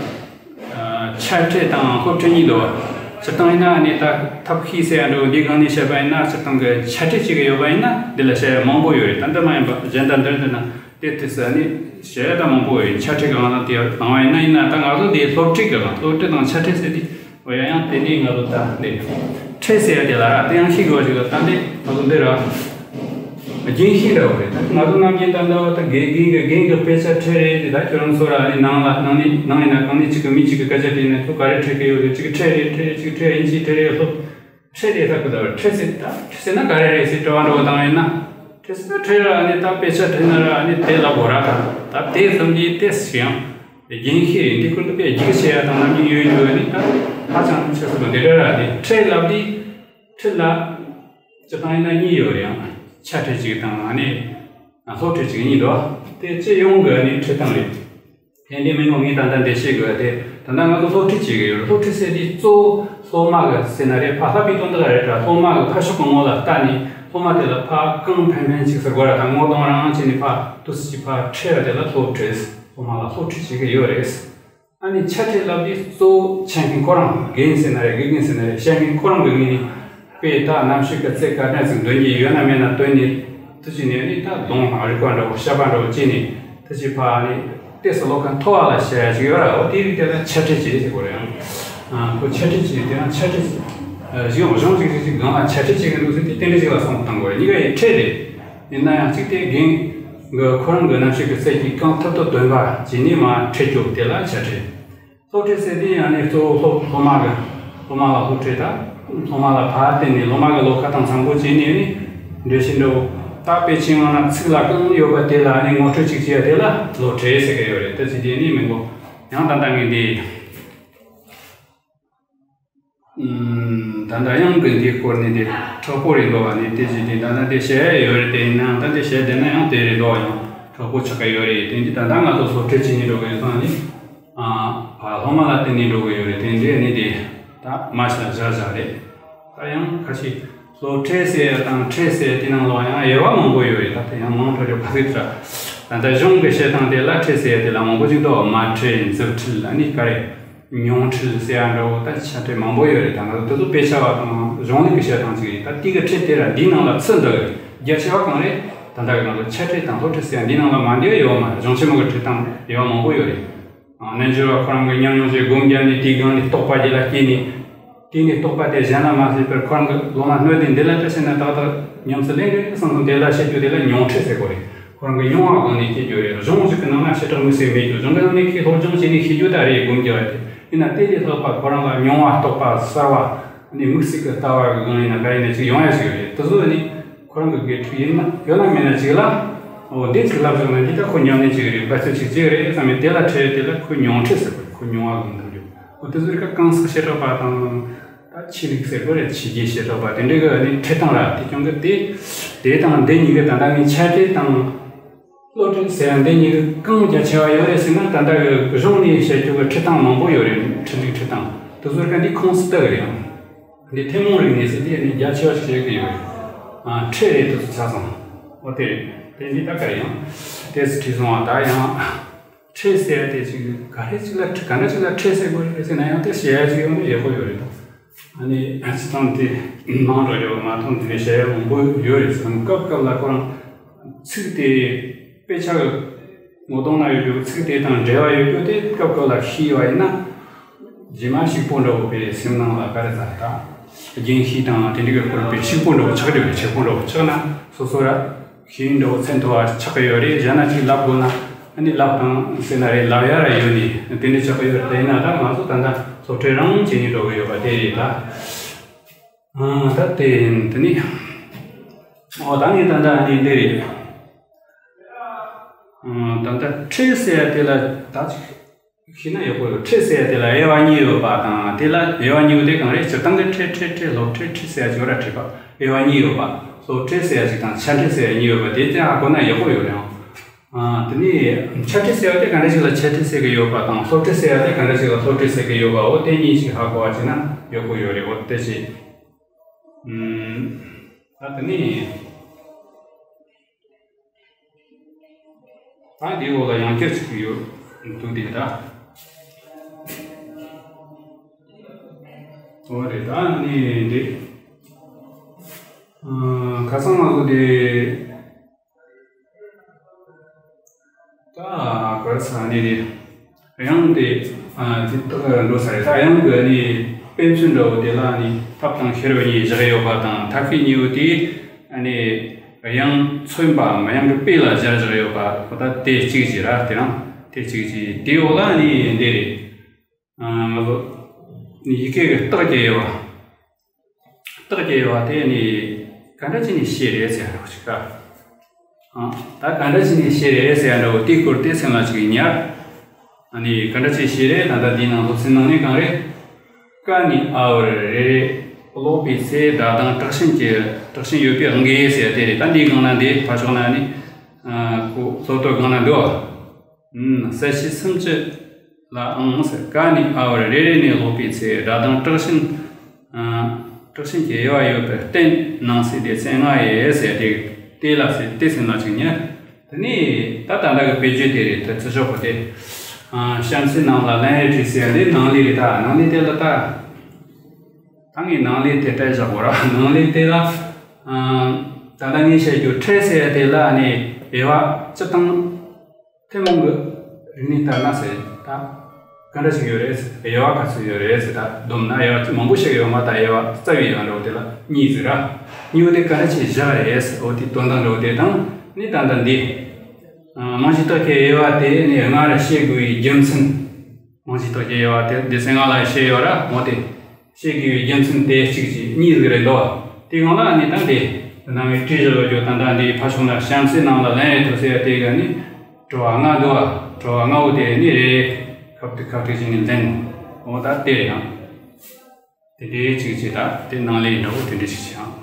འཆད་ཁྲིད་དང་སློབ་ཁྲིད་གཉིས་འདུག་བ། སྤྱིར་བཏང་ཡིན་ན་ནི་ད་ཐབས་ཤེས་ཟེར་ཡ་འདྲ་བོ་འདི་སྒང་ནས་བཤད་པ་ཡིན་ན་སྤྱིར་བཏང་གི་འཆད་ཁྲིད་ཅིག་ཡོད་པ་ཡིན་ན་འདི་ལ་བཤད་ཡ་མང་པོ་ཡོད་རེད། ད་འདི་མ་ཡིན་པ་གཞན་དག་འདིར་འདི་ན། དེ་དེ་ས་ནི་བཤད་ཡ་མང་པོ་ཡོད། འཆད་ཁྲིད་ཀྱི་ནང་དེ་བཏང་བ་ཡིན་ན་ཡིན་ན་ད་ང་ཚོ་འདི་སློབ་ཁྲིད་ཀྱི་ནང་སློབ་ཁྲིད་དང་འཆད་ཁྲིད་ཟེར་དེ། འོ་ཡང་ཡང་དེ་ནི་ང་ཚོ་ད་འདི་ཁྲིད་ཟེར་ཡ་དེ་ལ་ར་དེ་ཡང་ཤེས་དགོས་ཞིག་ལ་ད་འདི་ང་ཚོ་འདི་ར་རྒན་ཤེས་འདྲ་བོ་རེད། ད་ང་ཚོ་ནམ་རྒྱུན་ད་ལྟ་བ་ད་དགེ་རྒན་གྱི་རྒན་གྱི་དཔེ་ཆ་ཁྲིད་རེད་དེ། ད་ཁྱོད་རང་ཚོ་ར་ནི་ནང་ལ་ནང་ནི་ནང་ཡིན་ན་གང་ནི་གཅིག་གི་མི་གཅིག་གི་སྐད་ཆ་དྲིས་ན་ཁྱོད་ག་རེ་ཁྲིད་ཀྱི་ཡོད་རེད། གཅིག་ཁྲིད་རེད་ཁྲིད་རེད་གཅིག་ཁྲིད་ཡིན་གཅིག་ཁྲིད་རེད་སློབ། ཁྲིད་དེ་ད་ཁོ་ད་ཁྲིད་ཟེར་ད་ཁྲིད་ཟེར་ན་ག་རེ་རེད་ཟེར་དྲི་བ་འདྲ་བོ་བཏང་ཡིན་ན། ཁྲིད་ཟེར་ན་ཁྲིད་ར་ནི་ད་དཔེ་ཆ་ཁྲིད་ན་ར་ནི་དེ་ལབ་དགོས་ར། ད་དེ་ཙམ་གྱིས་དེ་ཡང་རྒན་ཤེས་རེད། འདི་ཁོ་ད་དཔེ་རྒྱུགས་བྱེད་ཡ་དང་ནམ་རྒྱུན་ཡོད་ཡོད་ནི་ད་ཧ་ཅང་ཆེ་ས་དང་དེ་འདྲ་ར། དེ་ཁྲིད་ལབ་དེ་ཁྲིད་ལ་སྤྱིར་བཏང་ཡིན་ན་གཉིས་ཡོད་རེད། ཡང་འཆད་ཁྲིད་ཅིག་དང་ནི་སློབ་ཁྲིད་ཅིག་གཉིས་འདུག་དེ་སྤྱི་ཡོངས་ཀྱི་ནི་ཁྲིད་སྟངས་རེད། དེ་འདྲའི་མི་ངོ་ངས་ད་ལྟ་འགྲེལ་བཤད་དགོས་ཏེ། ད་ལྟ་ང་ཚོ་སློབ་ཁྲིད་བྱེད་ཀྱི་ཡོད་རེད། སློབ་ཁྲིད་ཟེར་དུས་གཙོ་བོ་སློབ་མ་གི་ཟེར་ན་རེད། ཕ་ལྷག་པའི་དོན་དག་རེད་དྲ། སློབ་མ་གི་ཕ་ཤོག་གི་ངོ་ལ་ལྟ་ནས་སློབ་མ་དེ་ལ་ཕ་གང་ཕན་ཕན་ཅིག་ཟེར་དགོས་ར། ད་ངོ་གདོང་རང་བྱས་ནས་ཕ་དུས་ཅིག་ཕ་ཁྲིད་ཡ་དེ་ལ་སློབ་ཁྲིད། སློབ་མ་ལ་སློབ་ཁྲིད་བྱེད་ཀྱི་ཡོད་རེད། ཨ་ནི་འཆད་ཁྲིད་ལབ་དུས་གཙོ་བོ་འཆད་མཁན་ཁོ་རང་རྒན་ཟེར་ན་རེད། དགེ་རྒན་ཟེར་ན་རེད། བཤད་མཁན་ཁོ་རང་གི་ངོས་ནས་དཔེ་ད་རྣམ་དཔྱོད་ཀྱི་རྩལ་ག་འདྲ་ཟིག་འདོན་གྱི་ཡོད་ན་མེད་ན་བཏོན་ནས་དུ་ཅི་ནས་ནི་ད་གདོང་དང་རིག་པ་འདྲ་བོ་ཤ་པ་འདྲ་བོ་ཅི་ནས་དུ་ཅི་ཕ་ནི་ཏེ་སི་ལོ་ཁ་མཐོ་བ་ལ་བཤད་ཡ་ཅིག་ཡོད་ར། འོ་དེ་རིགས་དེ་ལ་འཆད་ཁྲིད་བྱེད་ཟེར་དགོས་རེད། ཨང་། ཁོ་འཆད་ཁྲིད་བྱེད་དེ་ཡང་འཆད་ཁྲིད་གཞི་གཞུང་ཅིག་ཅིག་ཅིག་སྒང་ལ་འཆད་ཁྲིད་བྱེད་ཀྱི་འདུག་ཟེར་དེ་དེ་འདྲ་ཅིག་ལ་སོང་བཏང་དགོས་རེད། གཉིས་ཀ་ཡི་ཁྲིད་རེད། ཡིན་ན་ཡང་གཅིག་དེ་རྒན་གྱི་ཁོ་རང་གི་རྣམ་དཔྱོད་ཀྱི་རྩལ་གྱིས་གང་ཐུབ་ཐུབ་འདོན་པ་བྱས་ནས་མར་ཁྲིད་རྒྱུ་དེ་ལ་འཆད་ཁྲིད། སློབ་ཁྲིད་ཟེར་དུས་ཡང་ནི་གཙོ་བོ་སློབ་སློབ་མ་གི་སློབ་མ་ལ་སློབ་ཁྲིད་ད། སློབ་མ་ལ་ཕར་བསྟན་ནས་སློབ་མ་གི་བློ་ཁ་དྭངས་གཙང་པོ་བྱས་ནས་ནི་འགྲེལ་བཤད་འདྲ་བོ་ད་དཔེ་ཆའི་ནང་ན་ཚིག་ལ་རྐང་ཡོད་པ་དེ་ལ་ནི་ངོ་སྤྲོད་ཅིག་བྱས་ཡ་དེ་ལ་སློབ་ཁྲིད་ཟེར་གི་ཡོད་རེད། ད་ཅི་དེ་ནི་མི་འགོ་ཡང་ད་ལྟ་ངས་འདི། ད་ལྟ་ཡང་གི་འདིའི་སྐོར་ནས་དེ་དྲག་པོ་རེད་འདུག་བ། ནི་དེ་བཞིན་དེ་ད་ལྟ་དེ་བཤད་ཡ་ཡོད་རེད། དེ་ཡིན་ནའང་ད་དེ་བཤད་བསྡད་ན་ཡང་དེ་རེད་འདུག་བ། ཡང་དྲག་པོ་ཆགས་ཀྱི་ཡོད་རེད། དེ་འདི་ད་ལྟ་ང་ཚོ་སློབ་ཁྲིད་བྱེད་ཉིན་འགྲོ་གི་ཡོད་སོང་ནི། ཨ་ཕ་སློབ་མ་ལ་བརྟེན་ནས་འགྲོ་གི་ཡོད་རེད། དེ་འདྲས་ནི་དེ་ད་མ་བྱ་བཞག་བཞག་རེད། ད་ཡང་ཁ་ཤས་སློབ་ཁྲིད་ཟེར་ཡ་དང་ཁྲིད་ཟེར་ཡ་དེ་ནང་ལོགས་ཡང་དབྱེ་བ་མང་པོ་ཡོད་རེད། ད་དེ་ཡང་མང་དྲགས་ཡོད་པ་རེད་ད། ད་ལྟ་གཞུང་གི་བཤད་སྟངས་དེ་ལ་ཁྲིད་ཟེར་ཡ་དེ་ལ་མང་པོ་ཅིག་འདུག་མ་ཁྲིད་མཛུབ་ཁྲིད་ཨ་ནི་ག་རེ། མྱོང་ཁྲིད་ཟེར་ཡ་འདྲ་བོ་ད་ཆ་ཁྲིད་མང་པོ་ཡོད་རེད། ད་ང་ཚོ་དེ་ཚོ་དཔེ་ཆ་བ་དང་གཞུང་ལུགས་ཀྱི་བཤད་སྟངས་ཅིག་རེད། ད་དེ་གི་ཁྲིད་དེ་ར་འདིའི་ནང་ལ་ཚུད་འདུག་རེད། རྒྱ་ཆེ་བ་གང་རེད། ད་ལྟ་གི་ང་ཚོ་ཆ་ཁྲིད་དང་སློབ་ཁྲིད་ཟེར་ཡ་འདིའི་ནང་ལ་མ་འདུས་ཡོད་མ་རེད། གཞུང་ཆེན་མོ་གི་ཁྲིད་སྟངས་དབྱེ་བ་མང་པོ་ཡོད་རེད། རྣལ་འབྱོར་བ་ཁོ་རང་གི་ཉམས་མྱོང་ཞིག་སྒོམ་རྒྱབ་ནས་དེའི་སྒང་ནས་རྟོགས་པ་རྒྱུད་ལ་སྐྱེས་ནས། དེ་ནས་རྟོགས་པ་དེ་གཞན་ལ་མ་སླེབས་པར་ཁོ་རང་གི་ལོ་མ་སྣོད་དེ་འདི་ལ་ལྟ་བྱས་ན་ཏག་ཏག་ཉམས་སུ་ལེན་གི་རེད་བསམ་སོང་། དེ་ལ་བཤད་རྒྱུ་དེ་ལ་མྱོང་ཁྲིད་ཟེར་གོ་རེད། ཁོ་རང་གི་མྱོང་བ་སྒང་ནས་སྐྱེ་རྒྱུ་རེད། གཞུང་ཞིག་གི་ནང་ན་བྱེ་བྲག་དམིགས་བསལ་མེད་རྒྱུ། གཞུང་གི་ནང་ནས་ཁོས་སློབ་སྦྱོང་བྱས་ནས་ཤེས་རྒྱུ་ད་རེད། སྒོམ་རྒྱག་པ་དེ་ཡིན་ན་དེ་ལས་ལྷག་པ་ཁོ་རང་ལ་མྱོང་བ་རྟོགས་པ་གསར་བ་ནི་དམིགས་བསལ་གྱི་ལྟ་བ་གི་སྒང་ཡིན་ན་ག་ཡིན་ན་ཅིག་ཡོང་ཡ་ཞིག་ཡོད་རེད། དེ་ཚོ་ནི་ཁོ་རང་གི་དགེ་ཕྲུག་ཡིན་ན་ཡོད་ན་མེད་ན་ཅིག་ལ། འོ་འདི་ཅིག་ལབ་སོང་ན་འདི་ད་ཁོ་ཉམས་ལེན་ཅིག་རེད། འབད་བརྩོན་ཅིག་ཅིག་རེད་བསམ་ནས་དེ་ལ་ཁྲིད། དེ་ལ་ཁོ་མྱོང་ཁྲིད་ཟེར་བ། ཁོ་མྱོང་བ་སྒོམ་ཐུབ་རྒྱུ། འོ་དེ་ཚོ་རིགས་ཀ་གང་ཟག་བྱེ་བྲག་པ་དང་། ད་ཆོས་ལུགས་ཟེར་དགོས་རེད། ཆོས་བརྒྱུད་བྱེ་བྲག་པ་དེ་འདྲ་གི་ནི་ཁྲིད་སྟངས་ར། དེ་ཀྱང་གི་དེ་དེ་དང་འདི་གཉིས་ཀྱི་ད་ལྟ་ངས་འཆད་ཁྲིད་དང་སློབ་ཁྲིད་ཟེར་ཡ་འདི་གཉིས་ཀྱི་གང་རྒྱ་ཆེ་བ་ཡོད་རེད་ཟེར་ན། ད་ལྟ་གི་གཞུང་ནས་བཤད་རྒྱུ་གི་ཁྲིད་སྟངས་མང་པོ་ཡོད་རེད། ཁྲིད་ལུགས་ཁྲིད་སྟངས་དེ་ཚོ་རིགས་ཀ་འདི་ཁོངས་སུ་གཏོགས་གི་རེད། ཡང་འདི་ཐུན་མོང་རིག་གནས་ཟེར་དེ་ནི་རྒྱ་ཆེ་བ་ཞིག་བཤད་གི་ཡོད་རེད། ཨ་ཁྲིད་རེད། དེ་ཚོ་ཆ་ཚང་། འོ་དེ་རེད། དེ་འདི་ད་ག་རེ་ཡང་དེ་ཚོ་ཁྲིད་སོང་བ། ད་ཡང་ཁྲིད་ཟེར་ཡ་དེ་ཅིག་ག་རེ་ཅིག་ལ་ཁྲིད། ག་འདྲ་ཅིག་ལ་ཁྲིད་ཟེར་དགོས་རེད་ཟེར་ན་ཡང་དེ་བཤད་ཡ་ཅིག་ཡོང་ན་ཡག་པོ་ཡོད་རེད་ད། ཨ་ནི་སྤྱིར་བཏང་དེ་མང་དྲགས་ཡོད་མ་མཐོང་། དེ་ནས་བཤད་ཡ་མང་པོ་ཡོད་རེད་ཟེར། སྐབས་སྐབས་ལ་ཁོ་རང་ཚིག་དེ་དཔེ་ཆ་གི་ངོ་གདོང་ན་ཡོད་རྒྱུ་ཚིག་དེ་དང་འབྲེལ་བ་ཡོད་རྒྱུ་དེ་སྐབས་སྐབས་ལ་ཤེས་པ་ཡིན་ན། རྗེས་མ་ཞིག་པོ་འདྲ་བོ་པའི་སེམས་ནང་ལ་ག་རེ་ཟ་ད་རྒྱུན་ཤེས་དང་དེ་འདྲ་གི་སྐོར་པའི་ཤིག་པོ་འདྲ་བོ་ཆགས་འགྲོ་རེད། ཆེ་པོ་འདྲ་བོ་ཆགས་ན་སོ་སོ་ར་ཤེས་ཡོན་འདྲ་བོ་ཚད་མཐོ་བ་ཆགས་ཀྱི་ཡོད་རེད། གཞན་ན་ཅིག་ལབ་དགོས་ན་ཨ་ནི་ལབ་དང་ཟེར་ན་རེད། ལབ་ཡ་ར་ཡོད་ནི་དེ་འདྲ་ཆགས་ཀྱི་ཡོད་རེད། དེ་ཡིན་ན་ད་ང་ཚོ་ད་ལྟ་སློབ་ཁྲིད་རང་བྱེད་ཉིན་འགྲོ་གི་ཡོད་པ་དེ་རེད་ད། ཨ་ད་དེ་དེ་ནི་འོ་ད་ནི་ད་ལྟ་ཨ་ནི་འདི་རེད། ཨ་ད་ལྟ་ཁྲིད་ཟེར་ཡ་དེ་ལ་ད་ཅིག་ཤེས་ན་ཡག་པོ་ཡོད། ཁྲིད་ཟེར་ཡ་དེ་ལ་དབྱེ་བ་གཉིས་ཡོད་པ་དང་། དེ་ལ་དབྱེ་བ་གཉིས་པོ་དེ་གང་རེད། སྤྱིར་བཏང་གི་ཁྲིད་ཁྲིད་ཁྲིད་སློབ་ཁྲིད་ཁྲིད་ཟེར་ཡ་ཅིག་ཡོད་ར། ཁྲིད་པ་དབྱེ་བ་གཉིས་ཡོད་པ། སློབ་ཁྲིད་ཟེར་ཡ་ཅིག་དང་འཆད་ཁྲིད་ཟེར་ཡ་གཉིས་ཡོད་པ་དེ་དེ་ཧ་གོ་ན་ཡག་པོ་ཡོད་རེད། ཨང་ ཨ། དེ་ནས་འཆད་ཁྲིད་ཟེར་བ་དེ་ག་འདྲ་ཞིག་ལ་འཆད་ཁྲིད་ཟེར་གི་ཡོད་པ་དང་། སློབ་ཁྲིད་ཟེར་བ་དེ་ག་འདྲ་ཞིག་ལ་སློབ་ཁྲིད་ཟེར་གི་ཡོད་པ། འོ་དེ་གཉིས་ཤིག་ཧ་གོ་བ་བྱས་ན་ཡག་པོ་ཡོད་རེད། འོ་དེ་བྱས། ཨུམ། ད་དེ་ནས། ད་འདིའི་འོག་ལ་ཡང་བསྐྱར་ཅིག་ཡོད་འདུག་དེ་ད། འོ་རེད། ད་ནི་འདི། ཨ། ཁ་སང་ང་ཚོ་དེ། ད་ག་རེ་ཟེར་ནི་དེ། དབྱངས་དེ། ཨ། དེ་དག་འགྲོ་ས་རེད། ད་དབྱངས་ཀྱི་ནི་དཔེ་མཚོན་འདྲ་བོ་དེ་ལ་ནི་ཐབས་དང་ཤེས་རབ་གཉིས་བཞག་ཡོད་པ་དང་། ཐབས་ཤེས་གཉིས་པོ་དེ་ནི་དབྱངས་མཚོན་པའམ་དབྱངས་ཀྱི་དཔེ་ལ་སྦྱར་བཞག་ཡོད་པ། འོ་ད་དེ་གཅིག་བྱས་ར། དེ་རང་དེ་གཅིག་བྱས། དེའི་འོག་ལ་ནི་འདི་རེད། ཨ། ང་ཚོ་ཡི་གེ་གི་རྟགས་བརྒྱབ་ཡོད་པ། རྟགས་བརྒྱབ་ཡོད་པ་དེ་ནི་ག་འདྲ་བྱས་ནས་ཤེས་རེད་ཟེར་རོགས་ཞིག་ད། ཨ། ད་ག་འདྲ་བྱས་ནས་ཤེས་རེད་ཟེར་འདྲ་བོ་དེའི་སྐོར་དེ་སེམས་ལ་ཅིག་ཉར། ཨ་ནི་ག་འདྲ་བྱས་ཤེས་རེད། ད་ལྟ་འདིའི་ནང་སློབ་ཚན་ནང་ནས་གང་རེད། ཀ་ནས་འ་བར་རེ་རེ་ཀློག་པའི་ཚེ་སྒྲ་གདངས་དྲག་ཞན་གྱི་དྲག་ཞན་ཡོད་པའི་དབང་གིས་ཟེར་དེ་རེད། ད་འདིའི་སྒང་ན་འདི་ཕར་ཕྱོགས་ན་ནི། ཨ། ཁོ་སློབ་དེབ་སྒང་ན་འདུག་བ། ཨུམ། གསལ་བྱེད་སུམ་ཅུ་ལའང་ཟེར། ཀ་ནས་འ་བར་རེ་རེ་ནས་ཀློག་པའི་ཚེ་སྒྲ་གདངས་དྲག་ཞན། ཨ། དྲག་ཞན་གྱི་དབྱེ་བ་ཡོད་པར་བསྟན། ནང་གསེས་སྡེ་ཚན་ལྔ་ཡི་ཟེར་དེ། དེ་ལ་ཟེར་དེ་སེམས་ལ་ཅིག་ཉར། དེ་ནས་ད་ད་ལྟ་གི་དཔེ་བརྗོད་དེ་རེད། དེ་ཚུར་ཕྱོགས་པོ་དེ། ཨ། གཤམ་གསལ་ནང་ལ་ལན་ཡང་བྲིས་ཟེར་ཡ་འདི་ནང་ལས་རེད། ད་ནང་ལས་དེ་ལ་ད། ད་ངས་ནང་ལས་དེ་སྤྲད་བཞག་གོ་ར། ནང་ལས་དེ་ལ། ཨ། ད་ལྟ་ངས་བཤད་རྒྱུ་ཕྲད་ཟེར་ཡ་དེ་ལ་ནི་དབྱེ་བ་སྤྱིར་བཏང་ཐུན་མོང་གི་རིག་གནས་ལྟར་ན་ཟེར་ད། ག་འདྲ་ཞིག་ཡོད་རེད། དབྱེ་བ་ག་ཚོད་ཡོད་རེད་ཟེར། ད་བསྡོམས་ན་དབྱེ་བ་མང་པོ་ཞིག་ཡོད་མ། ད་དབྱེ་བ་རྩ་བའི་དབྱེ་བ་འདྲ་བོ་དེ་ལ་གཉིས་ཟེར་ར། གཉིས་པོ་དེ་ག་འདྲ་ཞིག་བཞག་རེད་ཟེར། འོ་དེ་དོན་དག་འདྲ་བོ་དེ་དང་། ནི་ད་ལྟ་འདི། ཨ། རྨང་གཞིའི་རྟགས་ཀྱི་དབྱེ་བ་དེ་ནི་སྔར་བཤད་དགོས་པའི་རྒྱུ་མཚན། རྨང་གཞིའི་རྟགས་ཀྱི་དབྱེ་བ་དེ་སྡེ་ཚན་ལྔ་ལ་བཤད་ཡོད་ར། འོ་དེ། བཤད་དགོས་པའི་རྒྱུ་མཚན་དེ་གཅིག་བྱས། གཉིས་ཟིག་རེད་འདུག་དེ་སྒང་ལ་ནི་ད་འདི་ནང་གི་བྲིས་བཞག་ཡོད་རྒྱུ། ད་ལྟ་འདི་ཕར་ཕྱོགས་ན་གཤམ་གསལ་ནང་ལ་ལན་ཡང་ཐུབ་ཟེར་ཡ་དེ་ག་ནི་དྲི་བ་ལྔ་འདུག་བ། དྲི་བ་ལྔ་བོ་དེ་ནི་རེ་རེ་ཁ་ཐུག་ཁ་ཐུག་བྱས་ནས་ལན། འོ་ད་དེ་རེད་ཨང་། དེ་འདྲའི་གཅིག་བྱས། ད་དེ་ནང་ལས་འདྲ་བོ་དེ་འདྲ་ཞིག་བྱས་ཨང་།